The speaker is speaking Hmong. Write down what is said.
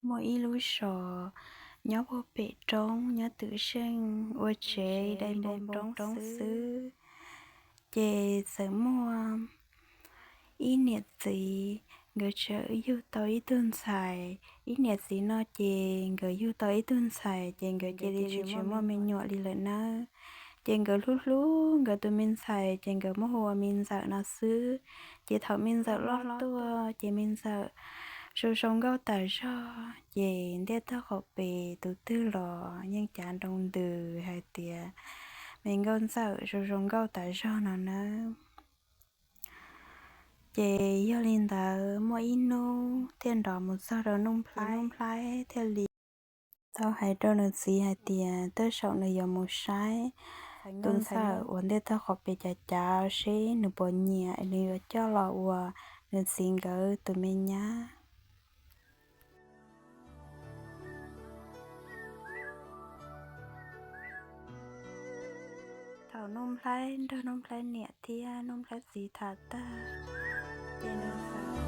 Muaj ib lub zos nyob puag pem roob, nyob twm zeej ua tsev dai npoo roob xwb. Ces txawm muaj ib niam txiv, nkawd txawm yug tau ib tug ntxhais. Ib niam txiv no ces nkawd yug tau ib tug ntxhais ces nkawd cia li tsis muaj me nyuam li lawm nawb. Ces nkawd hlub hlub nkawd tus me ntxhais ces nkawd muab hu ua me ntxawm no xwb. Ces thaum me ntxawm loj tuaj ces me ntxawm zoo zoo nkauj tas zog, ces ntiaj teb qaum pem tus twg los yeej cav nroo ntws hais tias me nkauj ntxawm zoo zoo nkauj tas zog no nawb. Ces yog li ntawd muaj ib hnub thiaj nrov mus txog rau Nuj Nplhaib, Nuj Nplhaib thiaj li tau hais rau nws txiv hais tias tej zaum nws yuav mus saib tus ntxhais uas ntiaj teb qaum pem cav cav seb nws puas nyiam es nws yuav coj los ua nws txiv nkawd tus me nyab. Thaum Nuj Nplhaib nrog Nuj Nplhaib niam thiab Nuj Nplhaib txiv tham tag, ces nws txawm